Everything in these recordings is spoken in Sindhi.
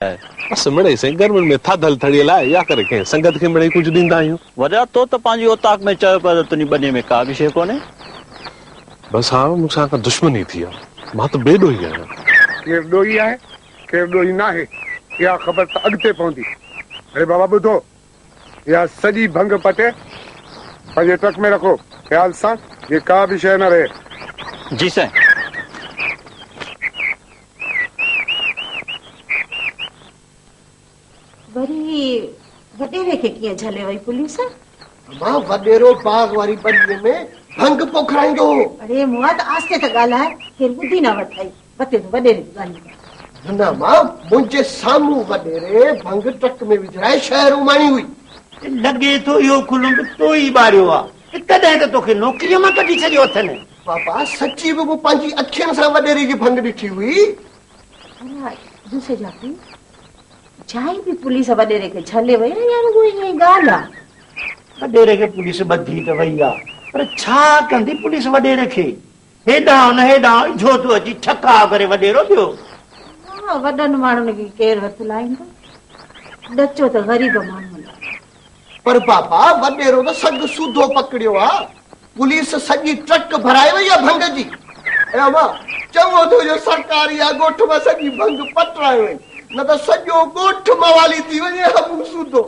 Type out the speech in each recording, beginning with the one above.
بس مڙئي سائين گرمين ۾ ٿاڌل ٿڙيء لاء يا ڪري ڪنهن سنگت کي مڙئي ڪجهه ڏيندا آهيون. وڏا تو ته پنهنجي اوطاق ۾ چيو پيو ته تنهنجي ٻنيء ۾ ڪا به شيء ڪونهي. بس ها مون سان ڪا دشمني ٿي آ. مان ته بي ڏوهي آهيان. ڪير ڏوهي آهي ڪير ڏوهي ناهي اها خبر ته اڳتي پوندي. اڙي بابا ٻڌو اها سڄي ڀنگ پٽي پنهنجي ٽرڪ ۾ رکو، خيال سان جيئن ڪا به شيء نه رهي. جي سائين. وري وڏيري کي ڪيئن جهلي وئي پوليس؟ امان وڏيرو باغ واري ٻنيء ۾ ڀنگ پوکرائيندو هو. اڙي مئا ته آهستي ته ڳالهاء، ڪير ٻڌي نه وٺئي. وتي تون وڏيري جون ڳالهيون ڪر. نه نه امان، منهنجي سامهون وڏيري ڀنگ ٽرڪ ۾ وجهرائي شهر اماڻي هئي. لڳي ٿو اهو کلنب تو ئي ٻاريو آ، تڏهن ته توکي نوڪريء مان ڪڍي ڇڏيو اٿن. بابا سچي به مون پنهنجي اکين سان وڏيري جي ڀنگ ڏٺي هئي. ڀلا جوسي جا پيء، جائي به پوليس وڏيري کي جهلي وئي آ يا رڳو ائين ئي ڳالهه آ؟ وڏيري کي پوليس ٻڌي ته وئي آ، پر ڇا ڪندي پوليس وڏيري کي؟ هيڏانهن نه هيڏانهن اجهو ٿو اچي ٺڪاء ڪري وڏيرو ٻيو. ها وڏن ماڻهن کي ڪير هٿ لائيندو، ڏچو ته غريب ماڻهوء لاء. پر بابا وڏيرو ته سڳ سوڌو پڪڙيو آ، پوليس سڄي ٽرڪ ڀرائي وئي آ ڀنگ جي. اي اما چڱو ٿيو جو سرڪار اها ڳوٺ مان سڄي ڀنگ پٽرائي وئي، نه ته سڄو ڳوٺ موالي ٿي وڃي ها مون سوڌو.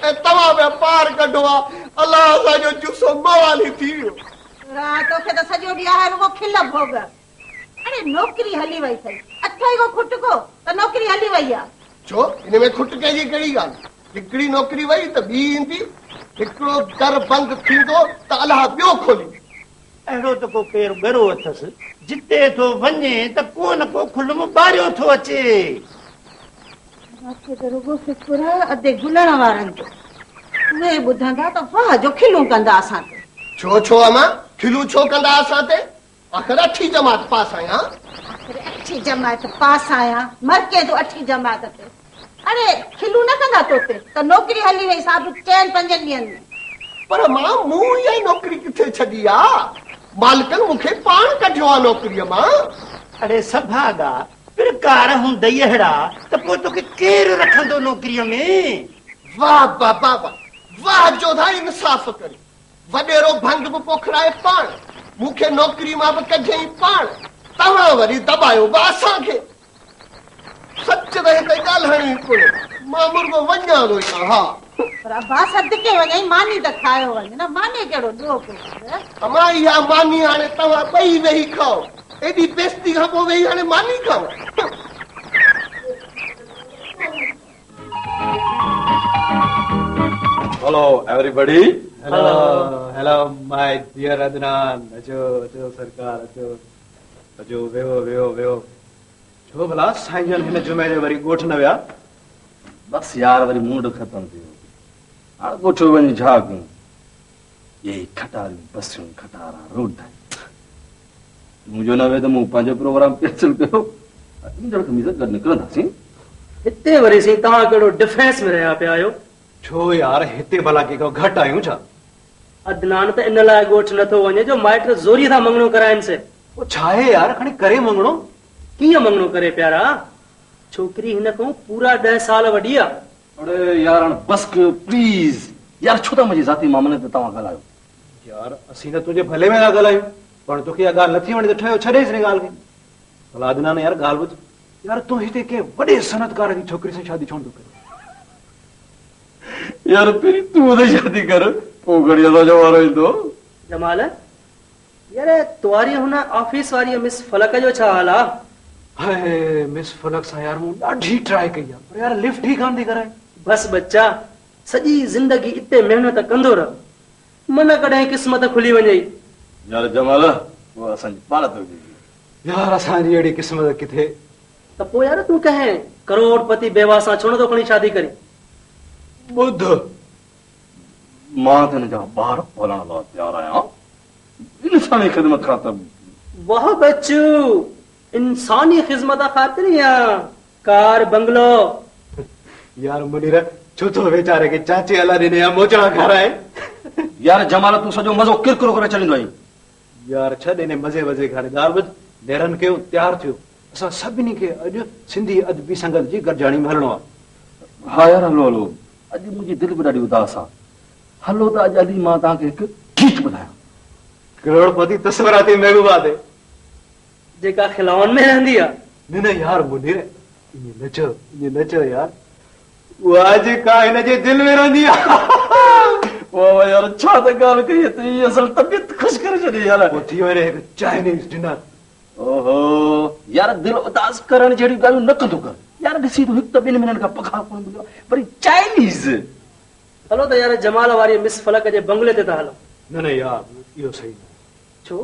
۽ توهان پيا پار ڪڍو ها، الله اسان جو جوسو موالي ٿي ويو. ران توکي ته سڄو ڏينهن آهي رڳو کل ڀوڳ. اڙي نوڪري هلي وئي اٿئي. اٿئي ڪو کٽڪو ته نوڪري هلي وئي آ. ڇو ان ۾ کٽڪي جي ڪهڙي ڳالهه. هڪڙي نوڪري وئي ته ٻي ايندي. هڪڙو در بند ٿيندو ته الله ٻيو کوليندو. اهڙو ته ڪو پير ڳرو اٿس، جتي ٿو وڃي ته ڪو نه ڪو کلم ٻاريو ٿو اچي. مون کي ته رڳو فڪر آهي ادي گلڻ وارن جو. اهي ٻڌندا ته واهه جو کلون ڪندا اسان تي. ڇو ڇو امان، کلون ڇو ڪندا اسان تي؟ آخر اٺين جماعت پاس آهيان. آخر اٺين جماعت پاس آهيان، مرڪين تون اٺين جماعت تي. اڙي کلون نه ڪندا تو تي ته نوڪري هلي وئي سا به چئن پنجن ڏينهن ۾. پر امان مون اها نوڪري ڪٿي ڇڏي آ، مالڪن مون کي پاڻ ڪڍيو آ نوڪريء مان. اڙي سڀاڳا، پرڪار هوندئي اهڙا ته پوء توکي ڪير رکندو نوڪريء ۾؟ واهه بابا واهه، واهه جوڌا انصاف ڪريو. وڏيرو ڀنگ به پوکرائي پاڻ، مون کي نوڪري مان به ڪڍيائين پاڻ، توهان وري دٻايو به اسان کي. سچ ته هتي ڳالهائڻو ئي ڪونهي، مان مرڳو وڃان ٿو هتان، ها. پر ابا صدقي وڃئي ماني ته کايو وڃ نه، ماني ڪهڙو ڏوهه ڪيو اٿس. امان اها ماني هاڻي توهان ٻئي ويهي کائو، ايڏي بيستي کان پوء ويهي هاڻي ماني کائون. Hello everybody. Hello hello my dear Adnan اچو اچو سرڪار اچو اچو ويهو ويهو ويهو ڇو ڀلا سائين جن هن جمعي تي وري ڳوٺ نه ويا؟ بس يار وري موڊ ختم ٿي ويو هاڻ ڳوٺ وڃي ڇا ڪيون اهي کٽاريون بسيون کٽارا روڊ تون جو نه وئين ته مون پنهنجو پروگرام ڪينسل ڪيو ايندڙ خميس گڏ نڪرنداسين. هتي وري سائين توهان ڪهڙو ڊفينس ۾ رهيا پيا آهيو. ڇو يار هتي ڀلا ڪنهن کان گهٽ آهيون ڇا؟ عدنان ته ان لاء ڳوٺ نه ٿو وڃي جو مائٽ زوريء ٿا مڱڻو ڪرائينس. پوء ڇاهي يار کڻي ڪري مڱڻو. ڪيئن مڱڻو ڪري پيارا؟ ڇوڪري هن کان پورا ڏهه سال وڏي آ. اڙي يار هاڻ بس ڪيو پليز. يار ڇو ٿا منهنجي ذاتي معاملن تي توهان ڳالهايو. يار اسين ته تنهنجي ڀلي ۾ ٿا ڳالهايون پر توکي اها ڳالهه نٿي وڻي ته ٺهيو ڇڏيس ان ڳالهه کي. ڀلا عدنان يار ڳالهه ٻڌ يار تون هتي ڪنهن وڏي صنعتڪار جي ڇوڪري سان شادي ڇو نٿو ڪرين؟ يار پهرين تون ته شادي ڪر پوء کڻي اسان جو وارو ايندو. جمال يار تواري هن آفيس واريء مس فلڪ جو ڇا حال آ؟ هاء مس فلڪ سان يار مون ڏاڍي ٽرائي ڪئي آ پر يار لفٽ ئي ڪانه ٿي ڪرائي. بس ٻچا سڄي زندگي اتي محنت ڪندو رهه من ڪڏهن قسمت کلي وڃئي. يار جمال اها اسان جي پاڙت هجي. يار اسان جي اهڙي قسمت ڪٿي. ته پوء يار تون ڪنهن ڪروڙ پتي بيواهه سان ڇو نٿو کڻي شادي ڪرين؟ ٻڌ. مان ته هن جا ٻار پالڻ لاء تيار آهيان. انساني خدمت خاطر. واهه بچو! انساني خذمت خاطر يا ڪار بنگلو؟ يار منير ڇو ٿو ويچاري کي چاچي الله ڏني جا موچڙا کارائين. يار جمال تون سڄو مزو ڪرڪرو ڪري ڇڏيندو آهين. يار ڇڏ انهي مزي وزي کي هاڻي ڳالهه ٻڌ نيرن ڪيو تيار ٿيو. اسان سڀني کي اڄ سنڌي ادبي سنگت جي گڏجاڻي ۾ هلڻو آ. ها يار هلو هلو اڄ منهنجي دل به ڏاڍي اداس آ. هلو ته اڄ هلي مان توهان کي هڪ گيت ٻڌايان. ڪروڙپتي تصوراتي محبوبا تي. جيڪا خلائن ۾ رهندي آ. نه نه يار منير ائين نه چئو ائين نه چئو يار اها جيڪا هن جي دل ۾ رهندي آ. واهه واهه يار ڇا ته ڳالهه ڪئي اٿئي اصل طبيعت خوش ڪري ڇڏي يار. پوء ٿي وڃي هڪ چائنيز ڊنر. اوهو يار دل اداس ڪرڻ جهڙيون ڳالهيون نه ڪندو ڪر يار ڏسين ٿو هڪ ته ٻن مهينن کان پگهار ڪونه مليو آ وري چائنيز. هلو ته يار جمال واريء مس فلڪ جي بنگلي تي ٿا هلون. نه نه يار اهو صحيح نه آهي. ڇو؟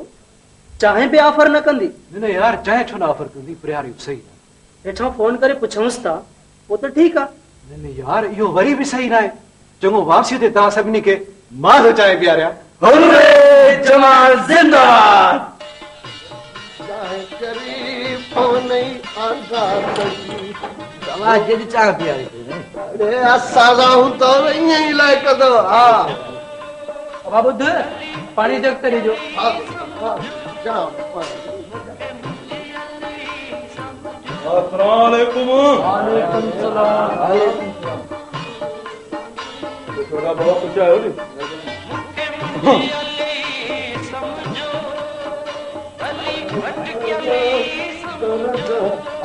چانهه به آفر نه ڪندي؟ نه نه يار چانهه ڇو نه آفر ڪندي پر يار اهو صحيح ناهي. هيٺان فون ڪري پڇونس ٿا پوء ته ٺيڪ آ. نه نه يار اهو وري به صحيح ناهي. چڱو واپسيء تي توهان سڀني کي مان ٿو چانهه پياريان. هري جمال زنده باد. چانهه ڪري فون ئي آندا سهي. توهان جيڏي چانهه پياري ٿي نه. اڙي اسان سان هوندو ته ائين ئي لائق ڪندو ها. ابا ٻڌ پاڻي جڳ ته ڏجو. ها ها جام پاڻي. السلام عليڪم. وعليڪم السلام. ڇوڪرا بابا خوش آهيو ني؟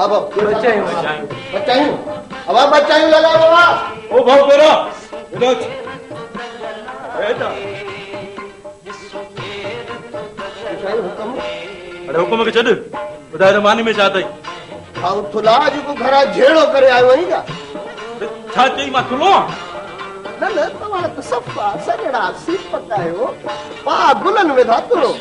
ابا بچايون بچايون ابا بچايون لالا بابا. او ڀاء پيرا هيڏانهن اچ. حڪم اڙي حڪم کي ڇڏ ٻڌاء ته ماني ۾ ڇا اٿئي؟ ڀائو ٿلها اڄ ڪو گهران جهيڙو ڪري آيو آهين ڇا؟ ڇا چئي مان ٿلهو آهيان؟ نه نه توهان ته صفا سڄڻا سيپڪ آهيو پاء گلن ۾ ٿا ترو.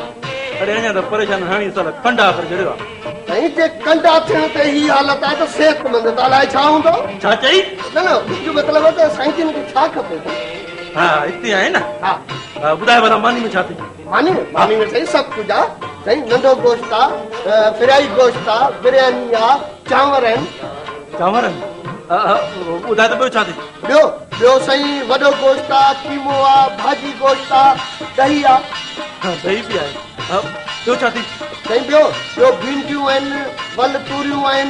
اڙي اڃا ته پريشان هڻي سال ڪنڊا ڪري ڇڏيو آهي. سائين جي ڪنڊا ٿيڻ تي هي حالت آهي ته صحتمند ته الائي ڇا هوندو؟ ڇا چئي؟ نه نه منهنجو مطلب آهي ته سائين جن کي ڇا کپي ٿو؟ ها هتي آهين نه؟ ها. ها ٻڌاء ڀلا ماني ۾ ڇا اٿئي؟ ماني ۾؟ ماني ۾ سائين سڀ ڪجهه آ سائين ننڍو گوشت آ، فرائي گوشت آ، برياني آ، چانور آهن. چانور آهن؟ ٻڌاء ته ٻيو ڇا اٿئي؟ ٻيو؟ ٻيو سائين وڏو گوشت آ، قيمو آ، ڀاڄي گوشت آ، ڏهي آ. ڏهي به آهي. ٻيو ڇا اٿئي؟ سائين ٻيو؟ ٻيو ڀينڊيون آهن، ول توريون آهن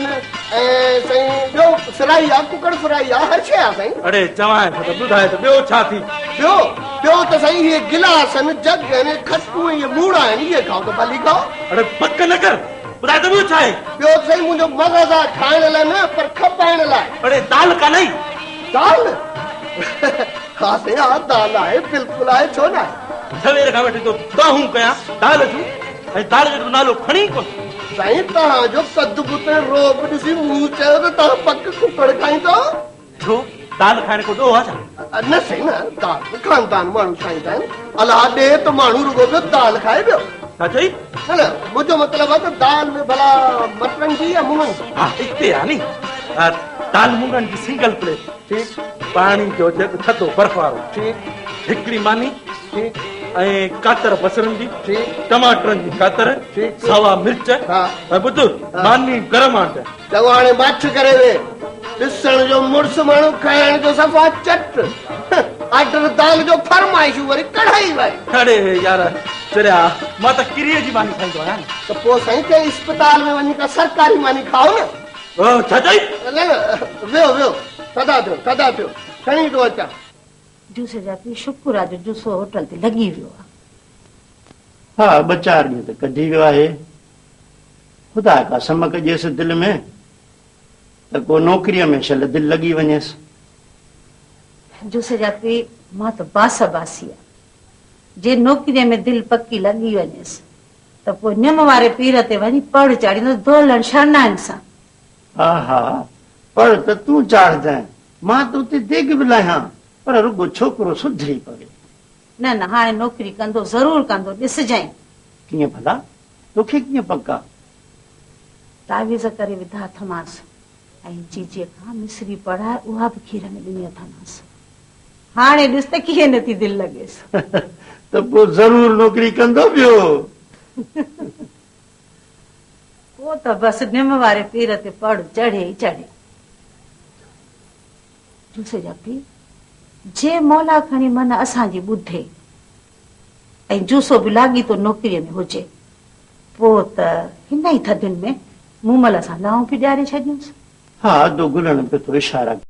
۽ سائين ٻيو فرائي آ، ڪڪڙ فرائي آ، هر شيء آ سائين. اڙي چوانء ٿو ته ٻڌاء ته ٻيو ڇا اٿئي؟ ٻيو؟ ٻيو ته سائين اهي گلاس آهن، جڳ آهن، کٽون ۽ اهي موڙا آهن، اهي کائو ته ڀلي کائو. اڙي بڪ نه ڪر، ٻڌاء ته ٻيو ڇا آهي؟ ٻيو ته سائين منهنجو مغز آ کائڻ لاء نه پر کپائڻ لاء. اڙي دال ڪانهي؟ دال؟ ها سائين ها دال آهي، بلڪل آهي، ڇو ناهي. سوير کان وٺي ٿو دانهون ڪيان دال جون ۽ دال جو تو نالو کڻين ئي ڪونه. سائين توهان جو قد بت ۽ رعب ڏسي مون چيو ته توهان پڪ ڪڪڙ کائيندؤ. ڇو دال کائڻ ڪو ڏوهه آ ڇا؟ نه سائين نه، دال به خاندان ماڻهو کائيندا آهن. الله ڏي ته ماڻهو رڳو پيو دال کائي پيو. ڇا چئي؟ نه نه منهنجو مطلب آ ته دال ۾ ڀلا مٽرن جي يا مڱن جي؟ ها اتي آ ني دال مڱن جي سنگل پليٽ. ٺيڪ. پاڻي جو جڳ ٿڌو برف وارو. ٺيڪ. هڪڙي ماني. ٺيڪ. ۽ ڪاتر بصرن جي. ٺيڪ. ٽماٽرن جي ڪاتر. ٺيڪ. ساوا مرچ. ها. ۽ ٻڌ ماني گرم آڻجانء. چڱو هاڻي ماٺ ڪري ويهه. ڏسڻ جو مڙس ماڻهو کائڻ جو صفا چٽ. آرڊر دال جو فرمائشون وري ڪڙهائي واري. اڙي يار چريا مان ته ڪريء جي ماني کائيندو آهيان. ته پوء سائين ڪنهن اسپتال ۾ وڃي ڪا سرڪاري ماني کائو نه. ڇا چئي؟ نه نه ويهو ويهو ٿڌا ٿيو ٿڌا ٿيو کڻي ٿو اچان. جوسي جا پيء شڪر آ جو جوسو هوٽل تي لڳي ويو آ. ها ٻه چار ڏينهن ته ڪڍي ويو آهي. خدا ڪا سمڪ ڏيس دل ۾ ته ڪو نوڪريء ۾ شل دل لڳي وڃيس. جوسي جا پيء مان ته باس باسي آ. جي نوڪريء ۾ دل پڪي لڳي وڃيس ته پوء نم واري پير تي وڃي پڙ چاڙهيندس دولهن شرنائن سان. ها ها پڙ ته تون چاڙهجانء، مان ته اتي ديڳ به لاهيان، پر رڳو ڇوڪرو سڌري پوي. نه نه هاڻي نوڪري ڪندو، ضرور ڪندو، ڏسجانء. ڪيئن ڀلا؟ توکي ڪيئن پڪ آ؟ تعويذ ڪري وڌا اٿمانس ۽ جيجيء کان مصري پڙهائي اها به کير ۾ ڏني اٿمانس. هاڻي ڏس ته ڪيئن نه ٿي دل لڳيس. ته پوء ضرور نوڪري ڪندو پيو. پوء ته بس نم واري پير تي پڙ چڙهي ئي چڙهي. جوسي جا پيء، جي مولا کڻي من اسان جي ٻڌي ۽ جوسو به لاڳيتو نوڪريء ۾ هجي، پوء ته هن ئي ٿڌين ۾ مومل سان لائون به ڏياري ڇڏيونس. ها ادو گلڻ پيو ٿو اشارا ڪري.